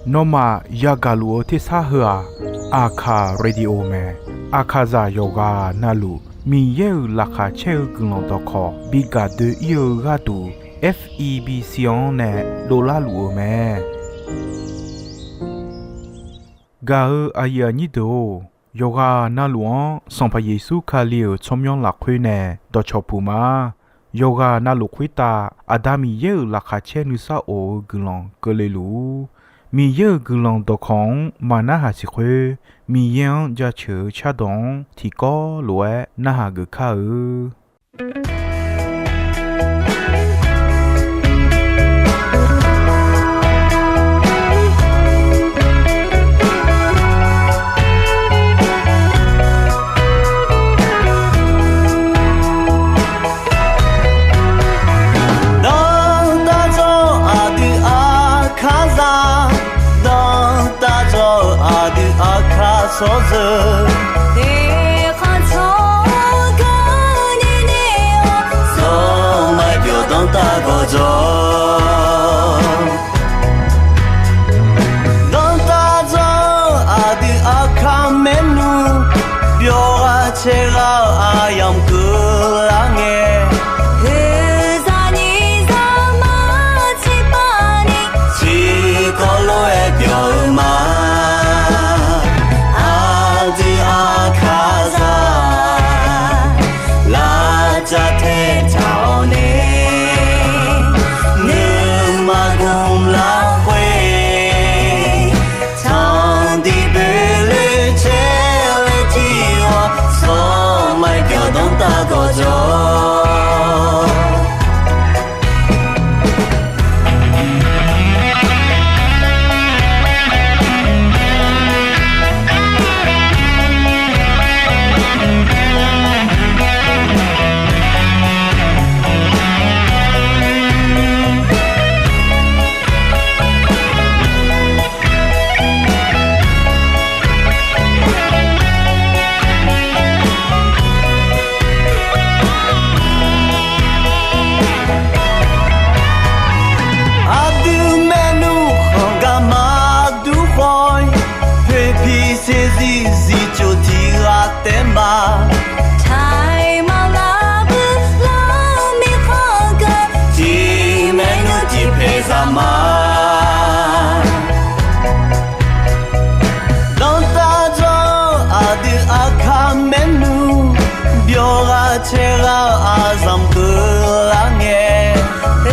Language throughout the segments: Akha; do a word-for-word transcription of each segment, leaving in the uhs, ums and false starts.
Nawmaf yagaq luf-eu tersar heu-aq, Aqkaq Radio mae. Aqkaqzaq yawqghaq navluf Miqyaer-euq laqkhaq caer-eu guiqlanq dawqkawq bi gaq doe-ir-eu gharduq, F E B C-anr nae dovlar luf-eu mae. Gaq-eu aqyuif aqnyir deuq-or, yawqghaq navluf-anr Sanqpaq Yeqsur Kali-euq tsawrmyanr lafkhoer nae dawqcawq puq ma. Yawqghaq navluf khoertav Aqda Miqyaer-euq laqkhaq caer nuisar of-eu guiqlanq keuvle luf-ur. Miqyaer-euq guiqlanq dawqkawq-anr maqnarhaq siq khoer, Miqyaer-anr jaceuq-eu cardawq-anr tiqkawv lof-aer narhaq geuf kar-eu. Dawqtawvluf aqdui Aqkaqzaq, dawqtawvluf aqdui Aqkaq tsawrjeuq, eqkhanq tsawrganr nini-awr, zawr maqbyawq danrtav gawqjawq. Dawqtawvluf aqdui Aqkaq maernmr, byawq ghaq caer ghaq-eu aqyamq keuvlar ngae, oeqzaq nyiq zaqmar tiqpav ni, tiqkawv lof-aer byawq-eu ma. Aqdui Aqkaqzaq, lavcav taetaq-awr nae, nuima gmq lafkhoer, tanqdiq boeqloe caer laer tir-awr, zawr maqbyawq danrtav gawqjawq. Aqdui maernmr khanq gar maqdur khawf-ir, poeqpiq saeqzir zifcof tiq ghaq taef ma. Taiq maqlar bui lar mirkhanq geu, tiq maernmr tiq paeq zaq ma. Dawqtawvluf aqdui Aqkaq maernmr, byawq ghaq caer ghaq-eu aqzanq keuvlar ngae,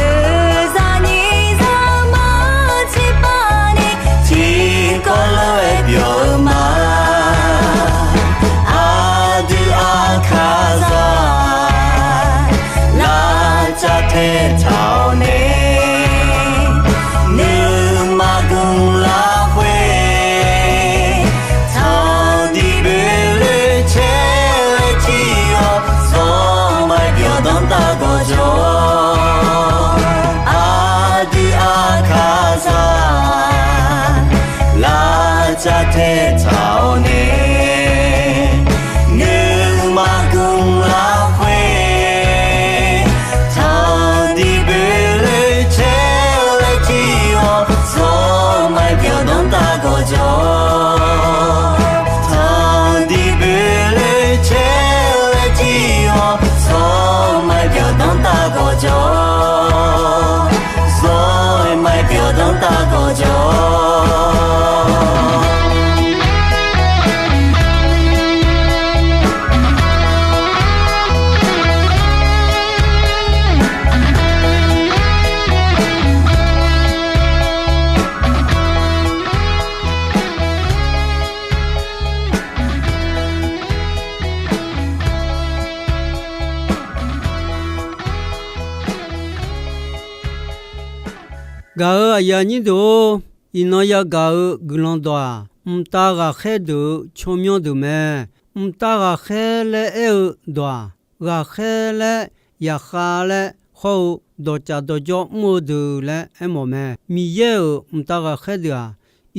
oeqzaq nyiq zaqmar tiqpav ni, tiqkawv lof-aer byawq-eu ma. Aqdui Aqkaqzaq, lavcav taetaq-awr nae, nuima gmq lafkhoer, tanqdiq boeqloe caer laer tir-awr, zawr maqbyawq danrtav gawqjawq. Aqdui Aqkaqzaq, lavcav taetaq-awr nae, nuima gmq lafkhoer, tanqdiq boeqloe caer laer tir-awr, zawr maqbyawq danrtav gawqjawq. Tanqdiq boeqloe caer laer tir-awr, zawr maqbyawq danrtav gawqjawq. Zawr-aer maqbyawq danrtav gawqjawq. Gaq-euq aqyuif aqnyir deuq-or, iqnan yagaq-euq guiqlanq dawq-aq, mqtav ghaqkhaer deuq-euq tsawrmyanr deuq mae. Mqtav ghaqkhaer laer aer-eu dawq-aq, ghaqkhaer laer, yaqkhav laer hawr-eu dawqtsaf dawqjawr mr-eu deuq laer aermawf mae. Miqyaer-euq mqtav ghaqkhaer deuq-aq,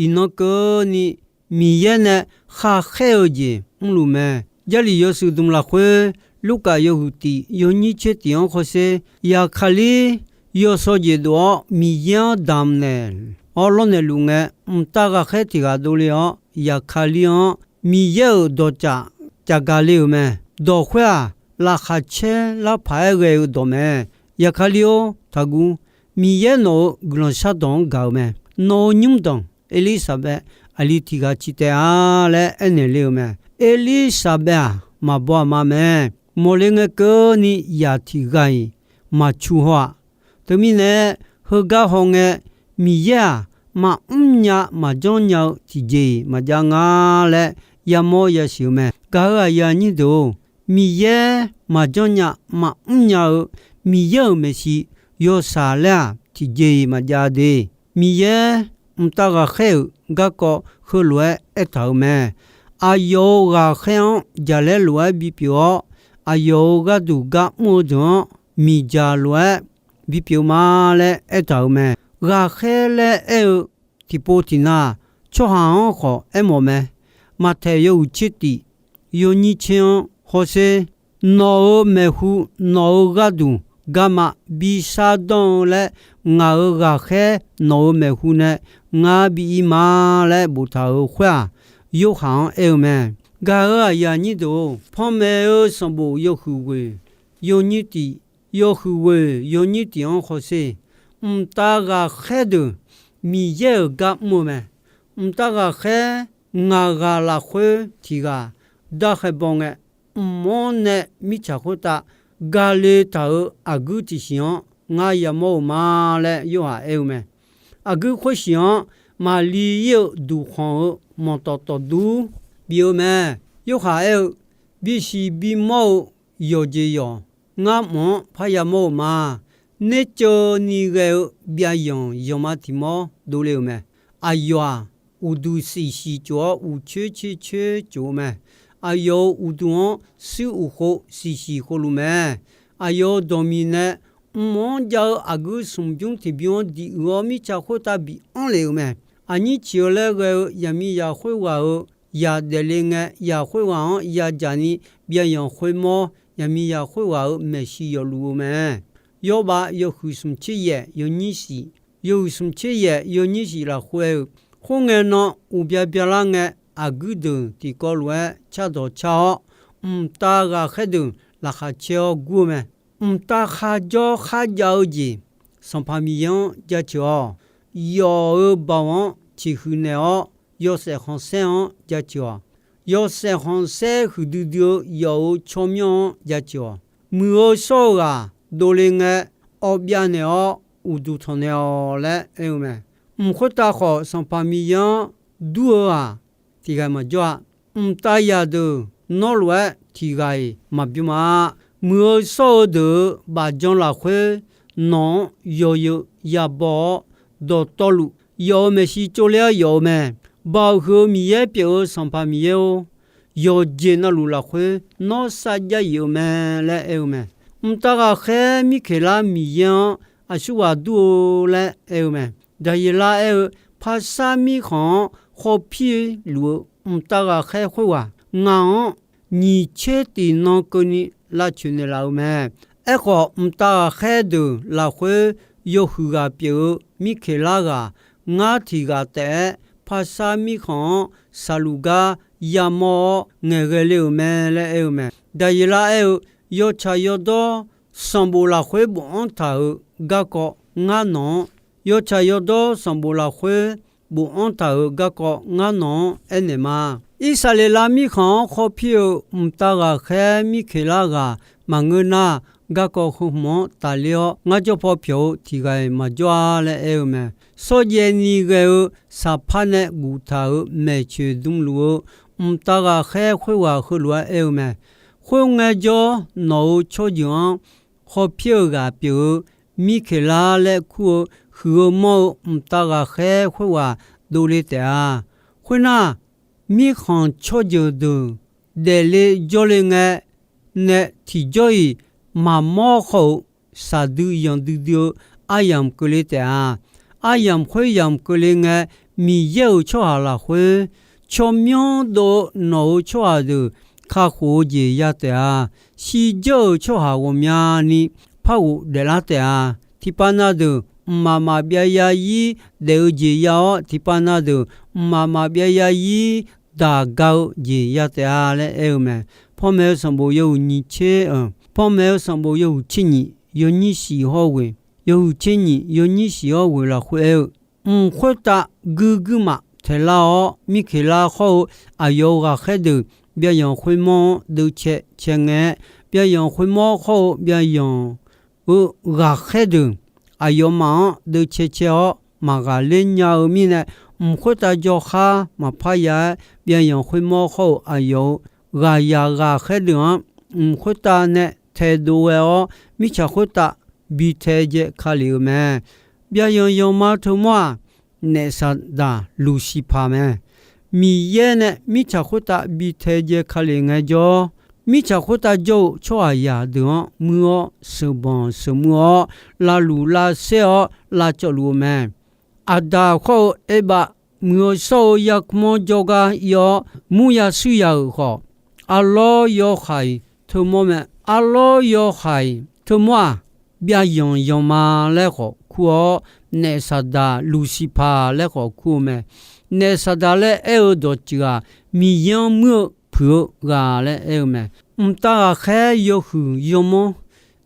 iqnan keuvni Miqyaer nae khar khaer-eu jeq mrluf mae. Jarlif yawshuif dmq lafkhoer, Lurkaf yawhuiq tif yawnyir tser tif-anr hawsher. Yaqkaqlir yawshawr jeq dov-awr Miqyaer-anr damq naeq-awr lawrnaeq luf ngae, mqtav ghaqkhaer tiq ghaq dovle-awr, Yaqkali-anr Miqyaer-euq dawqcaf caf gaq le-euq mae. Dawq khoer-aq, laqkhaq caer lar paq-aer ghae-eu dawq mae. Yaqkali-or, taqguv. Miqyaer nawq-euq guiqlanq shardawq-anr gaq-euq mae. Nawq-euq nymrdanq Erlirsaqbaev aqli tiq ghaq ciq taef-a laer aernaeq le-euq mae. Erlirsaqbaev-aq, maqbaw aqma mae. Mawqle ngae keuvni yaq tiq ghaq-iq maqcu haw-aq. Teumirnae, heugar hawngae, Miqyaer-aq, maqmr nya maqjanr nya-eu tiqjeq-iq maqjav nga laer yamawr yasiq-eu mae. Gaq-euq aqyuif aqnyir deuq-or, Miqyaer maqjanr nya maqmr nya-eu Miqyaer-euq maeqshi yawshaq laer-aq, tiqjeq-iq maqjav de. Miqyaer mqtav ghaqkhaer-euq garkawv heulof-aer aertaq-euq mae. Aqyawf-euq ghaqkhaer-anr jaqlaer lof-aer bipyeuf-awr, aqyawf-euq gharduq gar mr-eu deuq-anr miqdzaq lof-aer bipyeuf ma laer aertaq-euq mae. Ghaqkhaer laer aer-eu tiqpov tiqnav, tsawrhaq-anr khawf aermawf mae. Maqtaeq yawhuiq tser tif, yawnyir tser-anr hawsher. Nawq-euq maeqhu, nawq-euq gharduq garma bi shar danr-eu laer, ngaq-euq ghaqkhaer nawq-euq maeqhu nae ngar bi ir ma laer boftaq-euq khoer-aq, Yorhaq-anr aer-eu mae. Gaq-euq aqyuif aqnyir deuq-or, panmaeq-eu sanqbof yawhuiq ghoeq yawnyir tif, yawhuiq ghoeq yawnyir tif-anr hawsher. Mqtav ghaqkhaer deuq Miqyaer-euq gar mr-eu mae. Mqtav ghaqkhaer ngaq ghaq lafkhoer tiq ghaq darkhae baw ngae, mq-anr nae mirtsaq khoertav gale taq-euq aqguir tiqsiq-anr ngar yamawr-eu ma laer Yorhaq aer-eu mae. Aqguir khoersiq-anr, Maqli ir-eu duqkhanq-eu manqtawf tawfdur bif-eu mae. Yorhaq aer-eu, bisiq bimawr-eu yawqjeq yawq, ngar mq-anr parya mawr-eu ma. Nerceuv ni ghae-eu byavyanq yanqma tiq mawr dovle-euq mae. Aqyawf-aq, uqduq siqsiq tsof-awr uqcoer coer coer tsof-eu mae. Aqyawf-euq uqduq-anr shuir uq khov siqsiq khovluf mae. Aqyawf-euq dawqmiq nae mq-anr jav-eu aqguir smq bymr tiq bymr-anr diq uiq-awr mirtsaq khoertav bi anr lef-euq mae. Aqnyir ciq-eu laer ghae-eu yaqmiqzaq khoerghaq-euq zaq daefle ngae, zaq khoerghaq-anr yadzaq ni byavyanq khoermawr, yaqmiqzaq khoerghaq-euq maeqshi yawfluf-eu mae. Yawrbav yawhuiq smq tser yaef yawnyir shif, yawhuiq smq tser yaef yawnyir shif lafkhoer-eu, khoerngae nan uqbya byalar ngae, aqguir deuq tiqkawv lof-aer cardawq car-awr, mqtav ghaqkhaer deuq laqkhaq caer-awr gur-eu mae. Mqtav kharjawr kharjav-eu jeq Sanqpaq Miqyaer-anr jaceuq-awq. Yawf-euq baoq-anr ciqhuiq naeq-awr, yawshaef khanqsaer-anr jaceuq-awq. Yawshaef khanqsaer huiqdui dui-eu yawf-euq tsawrmyanr-anr jaceuq-awq. Muiq-eu shawr-eu ghaq dovle ngae, awvbyav naeq-awr uqduq tanq naeq-awq laer aer-eu mae. Mq khoertav khawf, Sanqpaq Miqyaer-anr dur-eu-aq, tiq ghaq maqjawr-a. Mqtav zaqdeuq nawr lof-aer tiq ghaq-iq maqbymr-a. Muiq-eu shawr-eu deuq-euq bafjan lafkhoer, nawq-anr yawzeu yabaw-awr, dawqtawvluf yawf-euq maeqshi tsovler-awr yawf-eu mae. Baoq huiq-eu Miqyaer pyeuf-eu Sanqpaq Miqyaer-or, yawqjeq navluf lafkhoer nawr sarjax yif-eu mae laer aer-eu mae. Mqtav ghaqkhaer Mirkeqlar Miqyaer-anr aqsurghaq dur-eu laer aer-eu mae. Daqyeqlar aer-eu, Paqsar mirkhanq-anr khawpir luf-eu mqtav ghaqkhaer khoerghaq ngaq-anr nyiq tser tiq nan keuvni lavcoeq naeqlaf-eu mae. Aerkhawf, mqtav ghaqkhaer deuq lafkhoer yawhuiq ghaq pyeuf-eu Mirkeqlar ghaq ngar tiq ghaq taef-aer Paqsar mirkhanq-anr saqluf gar yamawr-awr ngaeqghae le-euq mae laer aer-eu mae. Daqyeqlar aer-eu, yawtsaq yawdawr sanqbof lafkhoer bofanr taq-euq garkawv ngar nawq-anr, yawtsaq yawdawr sanqbof lafkhoer bofanr taq-euq garkawv ngar nawq-anr aernaeq ma. Irsaqleqlav mirkhanq-anr khawpir-eu mqtav ghaqkhaer Mirkeqlar ghaq maqngeur nar, garkawv heu hmq-anr tafler-awr ngar jawr paw pyawq-eu tiq ghaq-iq maqjawr-a laer aer-eu mae. Shawrjaev ni ghae-eu saqpar nae guftaq-euq maeqtsoeq dmluf-eu mqtav ghaqkhaer khoerghaq heulof-aer aer-eu mae. Khoerngae jawr, nawq-euq tsawrjeuq-anr khawpir-eu ghaq pyeuf-eu Mirkeqlar laer kur-eu huiq-eu manr-eu mqtav ghaqkhaer khoerghaq dovle taef-a. Khoernar, mirkhanq tsawrjeuq deuq daefle jawrle ngae, nae tiqjawr-iq maqmawr khawf-euq shaqdui yanqdui dui-eu aryamq keuvle taef-a. Aryamq khoeryamq keuvle ngae, Miqyaer-euq tsawrhaq lafkhoer tsawrmyanr dov-eu nawq-euq tsawrhaq deuq kakhof-eu jeq ya taef-a. Shirdzeur-euq tsawrhaq ghawqmyani par ghof daeflar taef-a. tiqpav na deuq mqmaq maqbyav zarzir daef-eu jeq ya-awr, tiqpav na deuq mqmaq maqbyav zarzir daq ga-eu jeq ya taef-a laer aer-eu mae. Panmaeq-eu sanqbof yawhuiq nyiq tser, Panmaeq-eu sanqbof yawhuiq tser nyiq yawnyir shiq hawr ghoeq, yawhuiq tser nyiq yawnyir shiq hawr ghoeq lafkhoer aer-eu, mq khoertav guir guirmaf taeqlar-awr, mirkeqlar hawr-eu aqyawf-euq ghaqkhaer deuq byavyanq khoermawr-anr deuvcae cae ngae-aer, byavyanq khoermawr hawr-eu byavyanq-eu ghaqkhaer deuq aqyawfmaf-anr deuvcae cae-awr maqghaqler nya-eu mirnae, mq khoertav jawrkhar maqpar ya-aer, byavyanq khoermawr hawr-eu aqyawf-euq ghaqyaq ghaqkhaer deuq-anr mq khoertav nae taedov ghae-awr, mirtsaq khoertav bi tae jae ka lef-eu mae. Byavyanq yanqma teumawr-aq, naef Saqdaq Luqsiqpaq mae. Miqyaer nae mirtsaq khoertav bi tae jae ka lef ngaejawr, mirtsaq khoertav jawr-eu tsawrhaqzaq deuq-anr muir-awr sheuqbanq sheuqmuir-awr, lavluf lavsaer-awr lavcawv luf-eu mae. Aqdaq hawr-eu Erbav muiq-eu shawr-eu yarkmr-anr jawrgar ir-awr murya shuir ya-euq khawf, arlawr yawhaiq teumawr mae. Arlawr yawhaiq teumawr-aq, byavyanq yanqma laer khawf kur-awr, naef Saqdaq Luqsiqpaq laer khawf kur-eu mae. Naef Saqdaq laer aer-eu dawqtsuif-aq, Miqyaer-anr muir-eu puiq-eu ghaq laer aer-eu mae. Mqtav ghaqkhaer yawhuiq yawmanr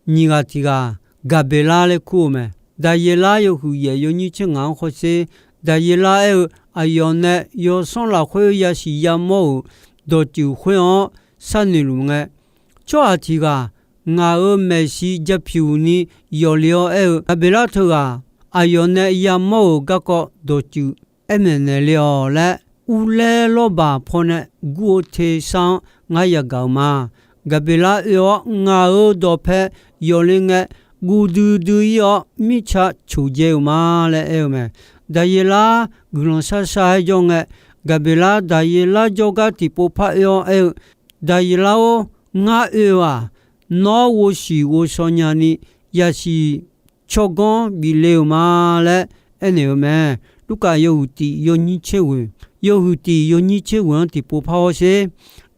nyiq ghaq tiq ghaq Gaqbeqlar laer kur-eu mae. Daqyeqlar yawhuiq yaef yawnyir tser ngaq-anr hawsher. Daqyeqlar aer-eu, aqyawf nae yawsanr lafkhoer yasiq yamawr-euq dawqtsuif khoer-anr sharnoeq luf ngae, tsawrhaq tiq ghaq ngaq-euq maeqshi japyuq ni yawfle-awr aer-eu, Gaqbeqlar teughaq aqyawf nae yamawr-euq garkawv dawqtsuif aer maeqnaeq le-awq laer, urler lawrbaq pawnae gur-eu tersar-anr ngar yagaq-euq ma. Gaqbeqlar oe-awr, ngaq-euq dawqpae yawfle ngae, guv duidui-ir-awr mirtsa coqdzae-euq ma laer aer-eu mae. Daqyeqlar guiqlanq sharshar-aer jawr ngae, Gaqbeqlar Daqyeqlar jawrgar tiqpov par oe-awr aer-eu, Daqyeqlar-or, ngar oe-eu-aq, nawr ghovshiq ghovshaw nyani yasiq tsawrganr bif le-euq ma laer aernaeq-eu mae. Lurkaf yawhuiq tiq yawnyir tser ghoeq, yawhuiq tiq yawnyir tser ghoeq-anr tiqpov par hawsher.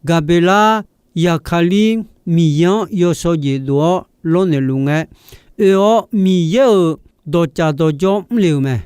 Gaqbeqlar Yaqkalir Miqyaer-anr yawshaw jeq dof-awr lawrnaeq luf ngae, oe-awr Miqyaer-euq dawqcaf dawqjawr mrle-euq mae.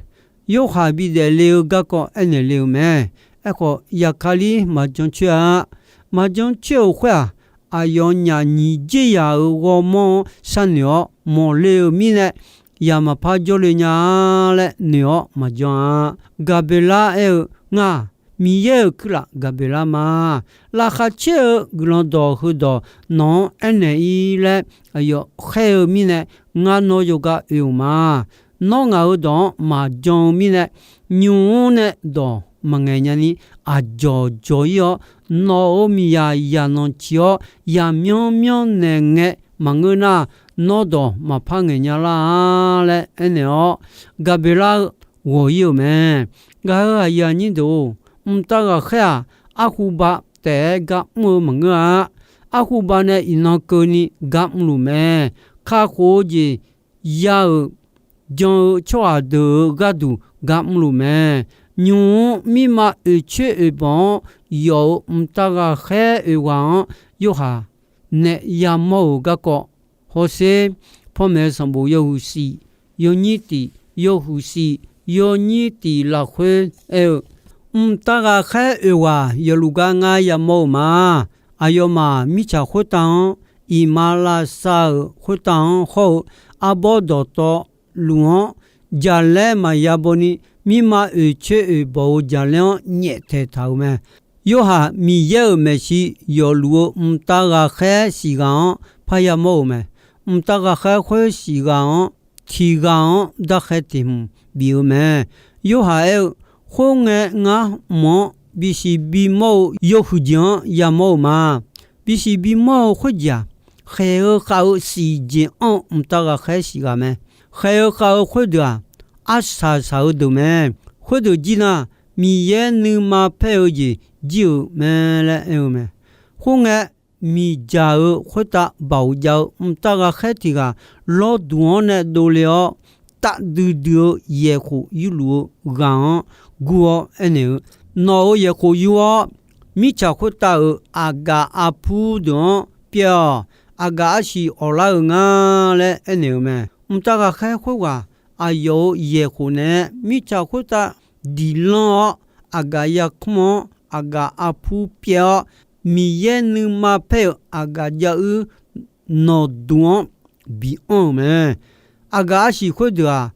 Yorhaq bidaef le-eu garkawv aernaeq le-euq mae. Aerkhawf, Yaqkalir maqjan coer-a. Maqjan coer-euq khoer-aq, aqyawfnyaf nyiq jer yaq-euq ghawrmawr-anr sharnoeq-awr mawqle-euq mirnae, yaq maqpar jawrle nya-a laer noeq-awr maqjan-a. Gaqbeqlar aer-eu, Ngar, Miqyaer-euq kuirlaf Gaqbeqlar ma. Laqkhaq caer-eu guiqlanq dawq heudawq nawq-anr aernaeq-ir laer aqyawf khaer-eu mirnae, ngar nawr yawgar oe-euq ma. Nawr ngaq-euq dawq-anr maqjan-eu mirnae, nymq-mr nae dawq maqngaeq nyani aqjawq jawq-ir-awr, nawq-euq miqyaq yaqnanq ciq-awr yaqmyanr myanr naeq ngae maqngeur nar, nawr dawq maqpar ngaeq nya lar-a laer aernaeq-awr, Gaqbeqlar-eu ghawq-ir-euq mae. Gaq-euq aqyuif aqnyir deuq-or, mqtav ghaqkhaer-aq, arkhuba taef-aer gar mr-eu maqngeur-a. Arkhuba nae iqnan keuvni gar mrluf mae. Kakhof-eu jeq ya-euq jan-eu tsawrhaq deuq-euq gharduq gar mrluf mae. Nymq-mr mirma oeqcoer oeqbawq-anr yawf-euq mqtav ghaqkhaer oeq ghaq-anr Yorhaq nae yamawr-euq garkawv hawsher. Panmaeq-eu sanqbof yawhuiq shif, yawnyir tiq, yawhuiq shif, yawnyir tiq lafkhoer aer-eu, mqtav ghaqkhaer oeq ghaq yawfluf gar ngar yamawr-euq ma. Aqyawfmaf mirtsaq khoertav-anr, iqmalavshav-euq khoertav-anr hawr-eu, arbawr dawqtawvluf-anr jaqlaer maqya bawni, mirma oeqcoer oeqbawq-eu jaqlaer-anr nyaeftaeq taq-euq mae. Yorhaq Miqyaer-euq maeqshi yawfluf-eu mqtav ghaqkhaer shif ghaq-anr parya mawr-euq mae. Mqtav ghaqkhaer khoer shif ghaq-anr tiq ghaq-anr darkhae tiq hmq bif-eu mae. Yorhaq aer-eu, Khoerngae, ngar mq-anr bisiq bimawr-eu yawhuiq jeq-anr yamawr-euq ma. Bisiq bimawr-eu khoerjeq-aq, khaeq-eu khav-eu shif jeq anr-eu mqtav ghaqkhaer shif ghaq mae. Khaeq-eu khav-eu khoerdeuq-aq, arsaq saq-eu deuq mae. Khoerdeuq jir nar, Miqyaer nuima paer-eu jeq jir-euq mae laer aer-eu mae. Khoerngae, miqdzaq-euq khoertav baoq jav-eu mqtav ghaqkhaer tiq ghaq lawrduq-anr nae dovle-awr, taf duidui-eu yaeqkhof yurluf-eu ghaq-anr gur-awr aernaeq-eu, Nawq-euq yaeqkhof yur-awr, mirtsaq khoertav-euq aqgaf arpur deuq-anr pyaev-awq. Aqgaf arsiq awqlar-euq nga laer aernaeq-eu mae. Mqtav ghaqkhaer khoerghaq aqyawf-euq yaeq khof naeq-aer mirtsaq khoertav diqlanr-awr, aqgaf yarkmr-anr aqgaf arpur pyaev-awr, Miqyaer nuima paer-euq aqgaf jav-ir nawqduq-anr bianr-euq mae. Aqgaf arsiq khoerdeuq-aq,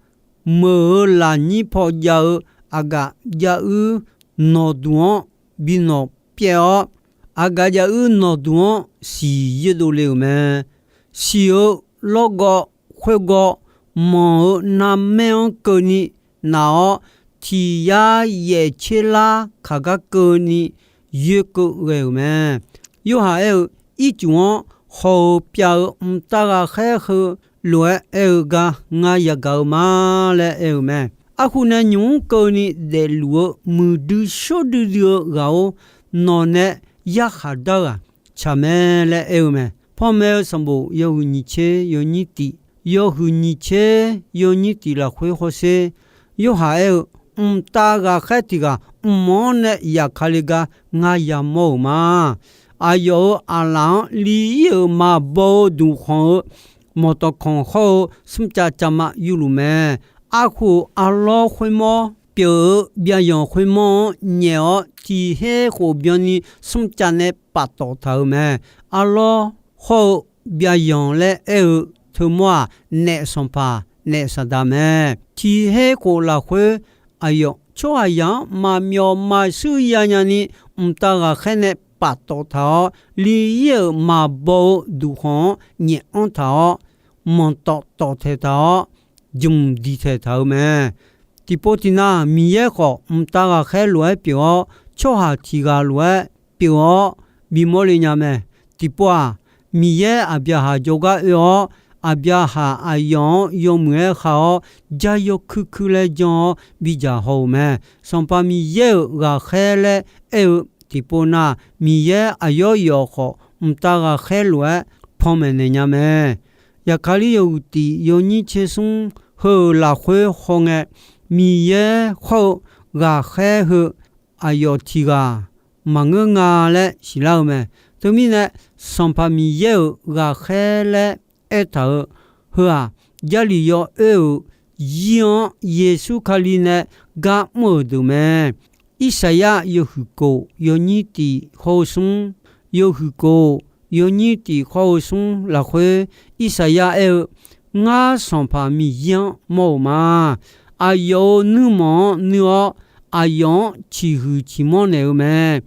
meuq-euq lafnyir paw jav-eu aqgaf jav-ir nawqduq-anr binawq pyaev-awr, aqgaf jav-ir nawqduq-anr siq yoerdov le-euq mae. Siq-eu lawrgawv khoergawv manq-eu narmaer-anr keuvni naf-awr, tiq yar yaef tser lar kaq gar keuvni yoerkeuv ghae-euq mae. Yorhaq aer-eu, Ircuf-anr hawq-euq pyav-eu mqtav ghaqkhaer heu lof-aer aer-eu gar ngar yagaq-eu ma laer aer-eu mae. Arhu nae nymq mr keuvni daefluf-eu muiqdui shawr duidui-eu ghaq-or, nawq nae yarkhaq dar ghaq tsaq mae laer aer-eu mae. Panmaeq-eu sanqbof yawhuiq nyiq tser yawnyir tif, yawhuiq nyiq tser yawnyir tif lafkhoer hawsher. Yorhaq aer-eu, Mqtav ghaqkhaer tiq ghaq mq-anr nae yaqkale gar ngar yamawr-euq ma. Aqyawf-euq aqlaf-anr li ir-euq maqbaw-eu duqkhanq-eu manqtawf kanq hawr-eu smrcav cavma yurluf mae. Arhu-euq arlawr khoermawr pyeuf-eu byavyanq khoermawr-anr nyaef-awr, tiq her khof byanni smrcav nae paftawf taq-euq mae. Arlawr hawr-eu byavyanq laer aer-eu teumawr-aq, naef sanqpaq, naef saqdaq mae. Tiq her khof lafkhoer, aqyawf tsawrhaqzaq-anr maqmyawf maqshuir yanya ni, mqtav ghaqkhaer nae paftawf taq-awr, li ir-euq maqbaw-eu duqkhanq-anr nyaef anr taq-awr, manqtawf tawf taeq taq-awr, jmq diq taeq taq-euq mae. Tiqpov tiqnav Miqyaer khawf, mqtav ghaqkhaer lof-aer pyeuf-awr, tsawrhaq tiq ghaq lof-aer pyeuf-awr, bimawr le nya mae. Tiqpov-aq, Miqyaer Aqbyaqhaq jawrgar oe-awr, Aqbyaqhaq aqyawf-anr yawmuiq-aer khav-awr, jar yawkuir kuir laer jan-awr bidzaq haw-euq mae. Sanqpaq Miqyaer-euq ghaqkhaer laer aer-eu tiqpov nar, Miqyaer aqyawf yawf khawf, mqtav ghaqkhaer lof-aer panmaeq naeq nya mae. Yaqkali yawhuiq tif yawnyir tser smr heu-euq lafkhoer hawngae, Miqyaer hawr-eu ghaqkhaer heu aqyawf tiq ghaq maqngeur nga laer siqlar-eu mae. Teumirnae, Sanqpaq Miqyaer-euq ghaqkhaer laer aertaq-euq heu-aq, Jarlif yawoer-euq zir-anr Yeqsur Kali nae gar mr-euq deuq mae. Irsaqyar yawhuiq kof yawnyir tif hawr-eu smr, yawhuiq kof yawnyir tif hawr-eu smr lafkhoer, Irsaqyar aer-eu, Ngar Sanqpaq Miqyaer-anr mawr-euq ma. Aqyawf-euq nuirmanq-anr nuir-awr, aqyawf-anr ciqhuiq ciqmanr naeq-eu mae.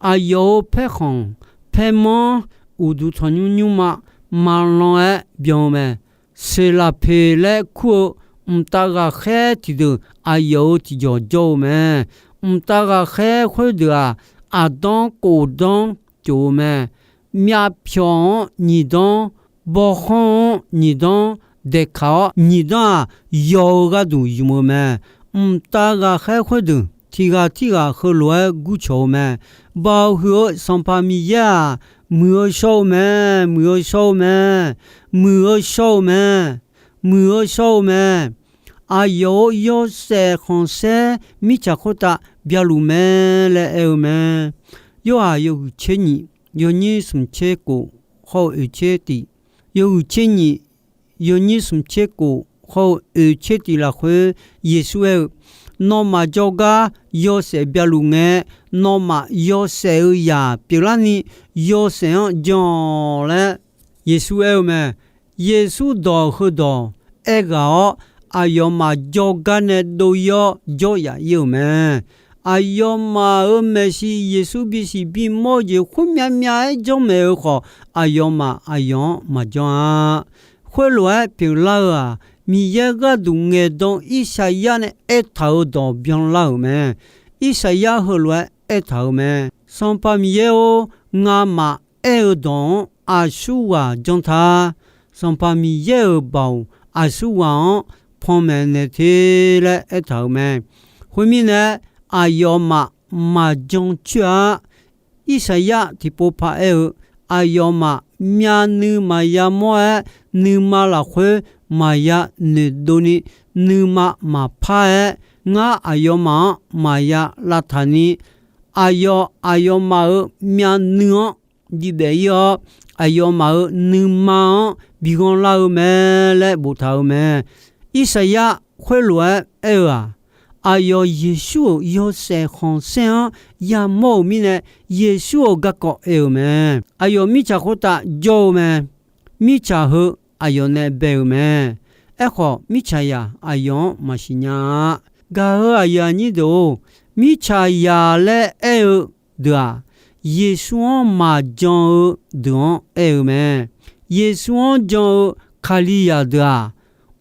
Aqyawf-euq paerkhanq paermanr uqduq tanqnymr nymrma maqlan-aer byan-eu mae. Seqlaqpeq laer kur-eu mqtav ghaqkhaer tiqdeuq aqyawf-euq tiqjawq jawr-eu mae. Mqtav ghaqkhaer khoerdeuq-aq, aqdanr khofdanr tsof-eu mae. Myavpyawq-anr nyiq danr, bawkhanr-anr nyiq danr, daeqkaq-awr nyiq danr-aq, yawq-eu gharduq ymq-eu mae. Mqtav ghaqkhaer khoerdeuq tiq ghaq tirghaq heulof-aer gurcawq-eu mae. Baoq huiq-eu Sanqpaq Miqyaer-aq, muiq-eu shawr-eu mae, muiq-eu shawr-eu mae, muiq-eu shawr-eu mae, muiq-eu shawr-eu mae. Aqyawf-euq yawshaef khanqsaer mirtsaq khoertav byaluf mae laer aer-eu mae. Yorhaq yawhuiq tser nyiq yawnyir smq tser kof hawr-eu oeq tser tif, yawhuiq tser nyiq yawnyir smq tser kof hawr-eu oeq tser tif lafkhoer Yeqsur aer-eu, Nawmaf jawrgar yawshaef byaluf ngae, nawmaf yawshaef-eu zaq pyeuflarni yawshaef-anr jan-awq laer Yeqsur aer-eu mae. Yeqsur dawq heudawq aerghaq-awr, aqyawfmaf jawrgar nae dov-ir-awr jawryaf-ir-euq mae. Aqyawfmaf-euq maeqshi Yeqsur bisiq bimawr-eu jeq khoermyav myav-aer janrmaeq-eu khawf, aqyawfmaf aqyawf-anr maqjanr-a. Khoerlof-aer pyeuflar-eu-aq, Miqyaer gharduq ngaeqdan Irsaqyar nae aertaq-euq dawq byanlar-euq mae. Irsaqyar heulof-aer aertaq-euq mae. Sanqpaq Miqyaer-or, ngamaf aer-eu dawq-anr aqsurghaq janr ta. Sanqpaq Miqyaer-euq baoq aqsurghaq-anr panmaeq naeq te laer aertaq-euq mae. Khoermirnae, aqyawfmaf maqjan coer-a. Irsaqyar tiqpov paq aer-eu, aqyawfmaf myavnuiv maqya mawr-aer, nuima lafkhoer maqya noeqdov ni, nuima maqpar-aer, ngar aqyawfmaf-anr maqya lavtaq ni, aqyawf aqyawfmaf-euq myavnuiv-anr diqbaef-ir-awr, aqyawfmaf-euq nuima-anr bi ghanlar-eu mae laer boftaq-euq mae. Irsaqyar khoerlof-aer aer-eu-aq, aqyawf Yeqsur-euq yawshaef khanqsaer-anr yamawr-euq mirnae, Yeqsur-euq garkawv oe-euq mae. Aqyawf mirtsaq khoertav jawr-eu mae. Mirtsaq heu aqyawf nae bae-euq mae. Aerkhawf, mirtsaqzaq aqyawf-anr maqsiq nya-a. Gaq-euq aqyuif aqnyir deuq-or, mirtsaqzaq laer aer-eu deuq-aq, Yeqsur-anr maqjan-eu deuq-anr aer-eu mae. Yeqsur-anr jan-eu Kalizaq deuq-aq,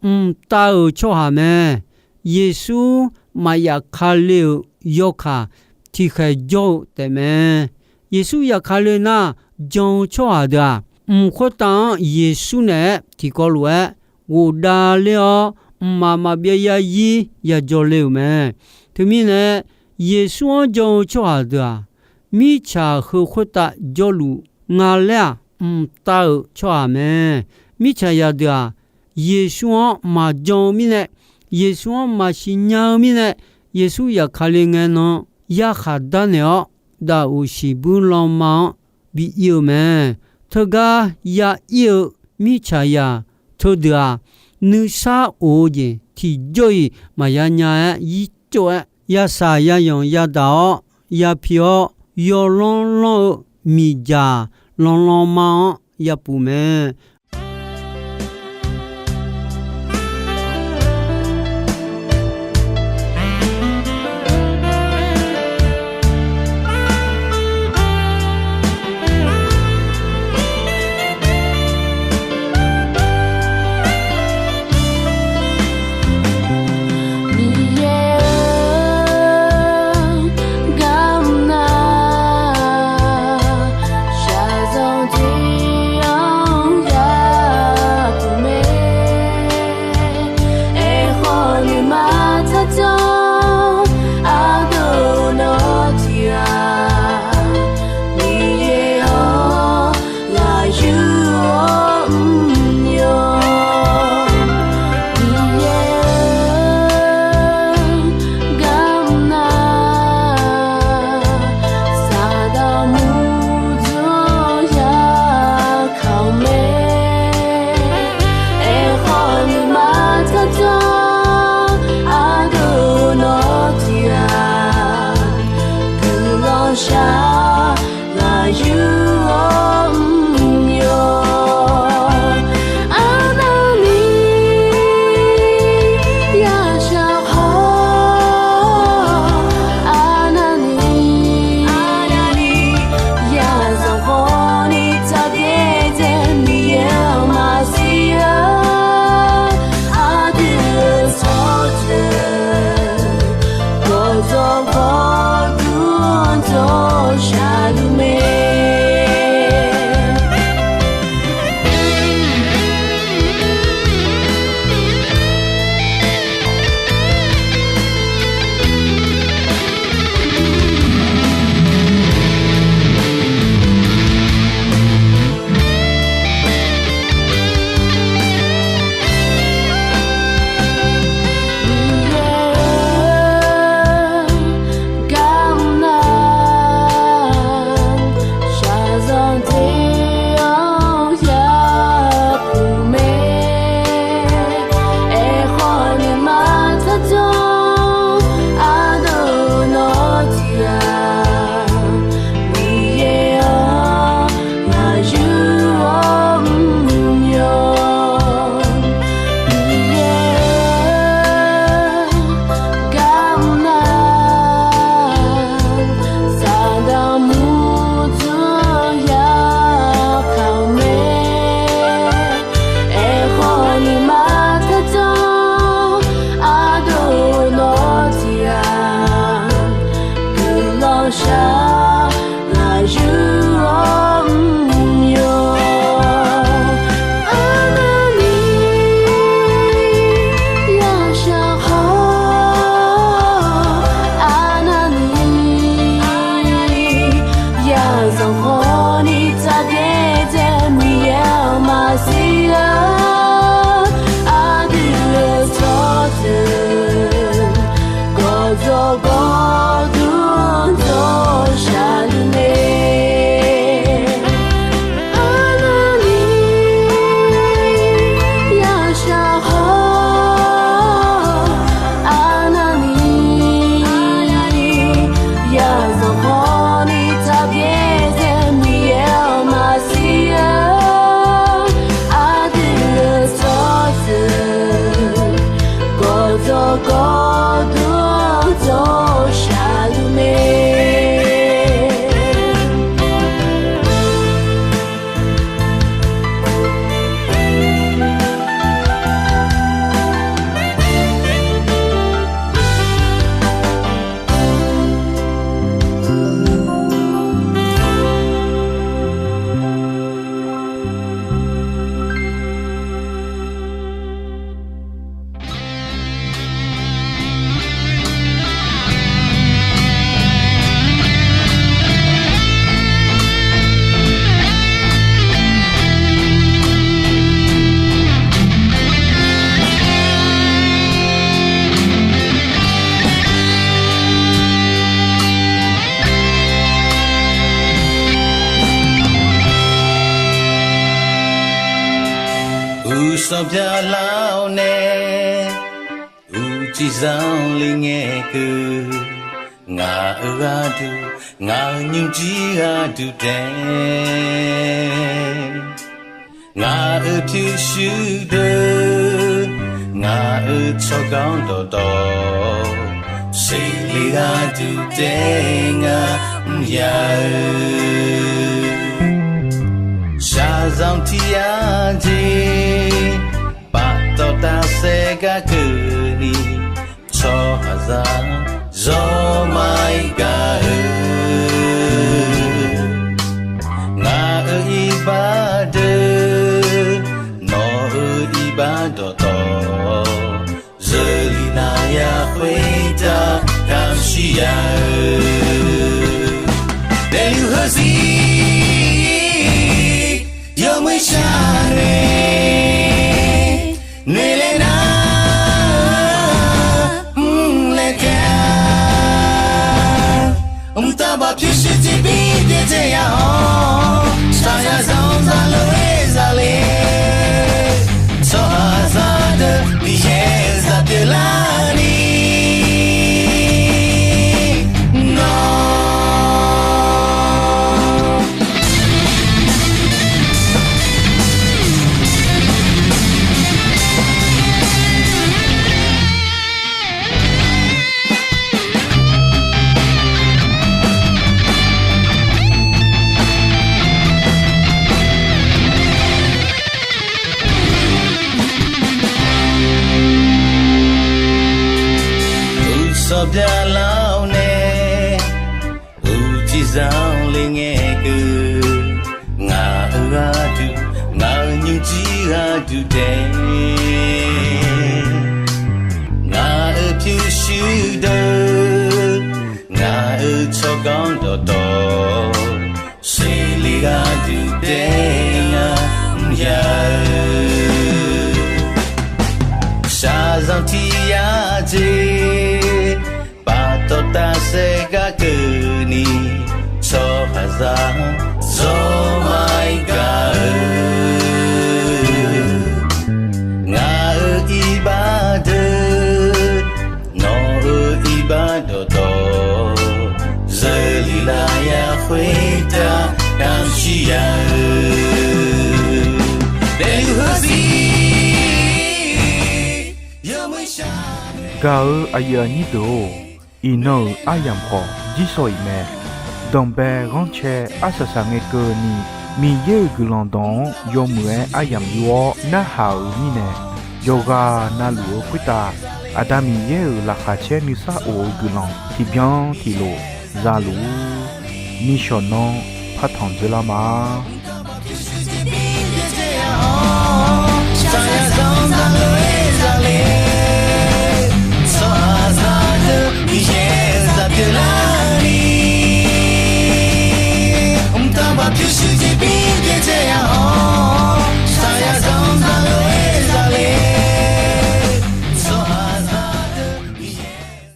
mqtav-euq tsawrhaq mae. Yeqsur maqyaf kale-euq yawkaq tiqkhaeq jawr-eu taefmae. Yeqsur yaf kale nar, jan-eu tsawrhaq deuq-aq, mq khoertav-anr Yeqsur naeq-aer tiqkawv lof-aer ghofdav ler-awr, mqmaq maqbyav yarzir yajawr le-euq mae. Teumirnae, Yeqsur-anr jan-eu tsawrhaq deuq-aq, mirtsaq heu khoertav jawrluf nga laer-aq, mqtav-euq tsawrhaq mae. Mirtsaqzaq deuq-aq, Yeqsur-anr maqjan-eu mirnae, Yeqsur-anr maqsiq nya-eu mirnae, Yeqsur yaf kale ngae nan yarkhaq darnaeq-awr, dafuq siqbuir lanma-anr bi ir-eu mae. Teugar ya ir-eu mirtsaqzaq teudeuq-aq, nuisar of-eu jeq tiqjawr-iq maqya nya-aer yir cov-aer, yasaq yazanq yadaq-awr, yapi-awr, yawlanr lanr-eu miqdzaq lanlanma-anr yapuf mae. Miqyaer-eu garma shaqzanq tiq-anr ya Sanqpaq lar-awr nae, uqcif zanqler ngae keuv. Ngaq-euq gharduq, ngaq-euq nymrjir gharduq taef, ngaq-euq pyurshuir deuq, ngaq-euq tsawrganr dawqtawv, seqle gharduq taef ngar mr ya-eu. Shaqzanq tiq yar jeq, paftawf tafsaef gar keuvni, tsawrhaqzaq zawr ma-ir gaq-eu. Ngaq-euq iqbax deuq, nawq-euq iqbax dawqtawv, zeurlif navya khoertav kamq shir ya-eu. Daefluf heuzir yawmuiq shar nae, noeqlaer nar mrlaer taef-a. Mqtav baq pyurshuir tiqbir byaerdzae ya-awr, shaqzanq zaqlof-aer zaqle, tsawrhaqzaq deuq Miqyaer-euq zaq pyeuflarni nawr Uqsanq byaqlar-awr nae, uqcif zanqler ngae keuv. Ngaq-euq gharduq, ngaq-euq nymrjir gharduq taef, ngaq-euq pyurshuir deuq, ngaq-euq tsawrganr dawqtawv, seqle gharduq taef ngar mr ya-eu. Shaqzanq tiq yar jeq, paftawf tafsaef gar keuvni, tsawrhaqzaq zawr ma-ir gaq-eu. Ngaq-euq iqbax deuq, nawq-euq iqbax dawqtawv, zeurlif lafyaq khoertav kamq shir ya-eu. Daefluf heuzir gaq-eu aqyuif aqnyir deuq-or, iqnan-euq aryamq khawf jirsawq iq mae. Danqbae ghanrcae arsaq saq ngae keuvni, Miqyaer-euq guiqlanq dawq-anr yawmuiq-aer aryamq yur-awr narhaq-euq mirnae, yawqghaq navluf-eu khoertav Aqda Miqyaer-euq laqkhaq caer nuisar of-eu guiqlanq tiqbyan tiqlof zaluf-ur. Nishawq nan partanq dzeurlar ma. Tsawrhaqzaq deuq Miqyaer-euq zaq pyeuflarni, mqtav baq pyurshuir tiqbir